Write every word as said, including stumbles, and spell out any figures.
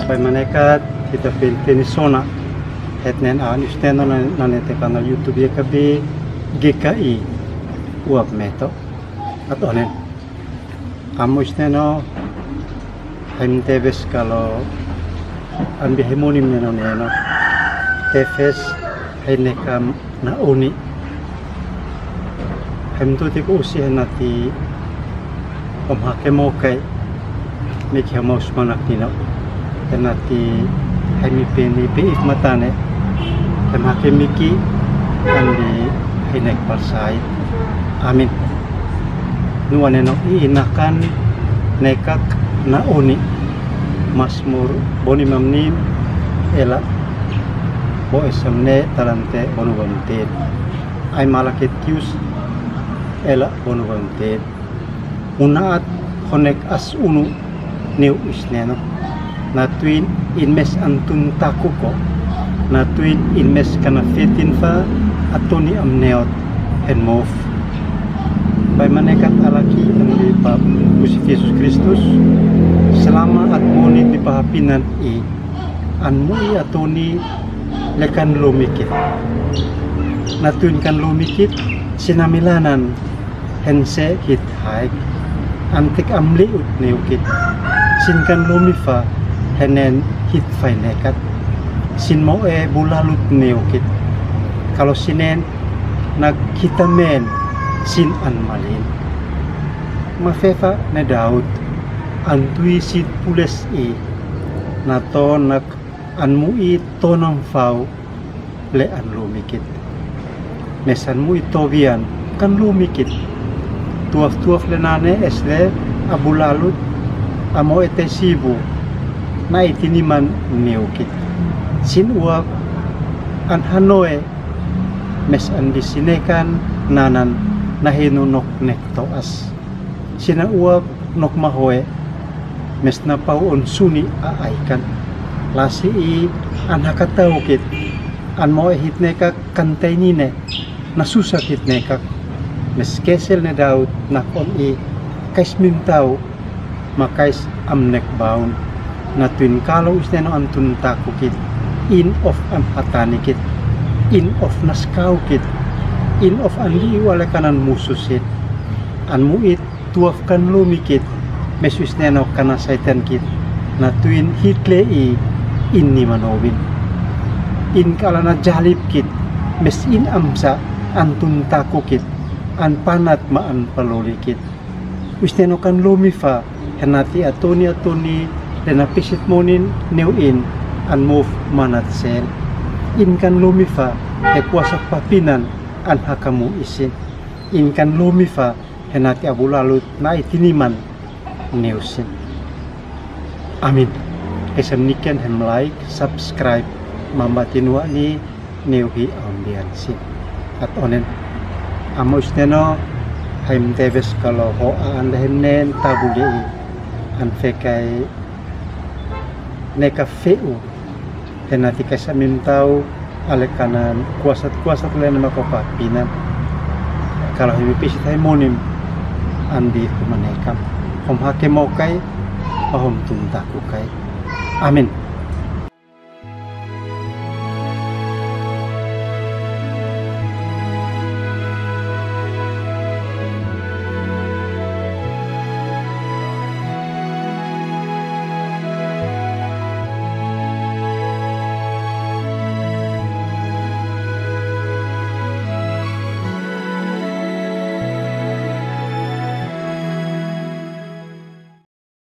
Pai manekat, kita pin teni sona. Het nen an usneno na, na nete kanal YouTube ye kabi G K I uap meto. At onen. Amu usneno, haim tebes kalo, an bi haimonim neno neno. Tefes, hai nekam na uni. Haim tuti ku usi henati om hake mokai. Miki hama usmanak nino. Henati haimi peni pe ik matane. Hem hake miki andi hai nek parsai. Amin. Nua neno i inakan nekak na uni. Masmur boni mamnim ela bo esam ne talante bonu bamten. Ai malakit kius ela bonu bamten. Una at honek as unu neu isneno. Na tuin in mes antun takuko. Na tuin in mes kana fetin fa atoni am neot hen mof. Pai manekat alaki andi pa Kusi Jesus Kristus. Selama at moni di pahapinan i. An mui atoni lekan lumikit. Na tuin kan lumikit, sinamilanan, hense hit haik. Antik amli ut neukit. Sin kan lumifa, henen hit fainekat. Sin mo e bulalut neukit. Kalo sinen, nak hitamen, sin an malin. Mafefa ne Daud, antui sit pules i. Na to nak an mui tonang fau le an lumikit. Mes an mui tobian kan lumikit. Tuaf tuaf le nane esle abulalut amo ete sibu na itiniman neukit. Sin uap an hanoe mes an bisinekan nanan na hinu nok nek toas. Sina uap nok mahoe, mes na pau on suni a aikan. Lasi i an hakataukit, an mo e hit nekak kantainine, na susakit nekak. Mes kesel ne Daud nak on i kais mintau, makais am nek baun. Na tuin kalo isneno antun takukit, in of an hatanikit, in of naskaukit, in of an liu alekanan mususit. An muit tuaf kan lumikit, mes isneno kana saitankit, na tuin hitle i in nimanowin. In kalana jalipkit, mes in amsa antun takukit, an panat ma an palulikit. Isneno kan lumifa, henati atoni atoni, dena pisit monin neu in, an muf manat sel. In kan lumifa, he kuasa papinan, an hakamu isin. In kan lumifa, henati abulalut na itiniman neusin. Amin. Kesem niken hem like, subscribe, mamba tinua ni neu hi ambiansin. At onen. Amo isneno, haim tebes kalo ho a an lehem nen tabuli i. An fekai neka feu. Henati kaisamintau, alekanan kuasat-kuasat le ne mako papinan. Kalo himi pisit hai monim, an bi kumanekam. Hom hake mokai, pahom tuntakukai. Amin.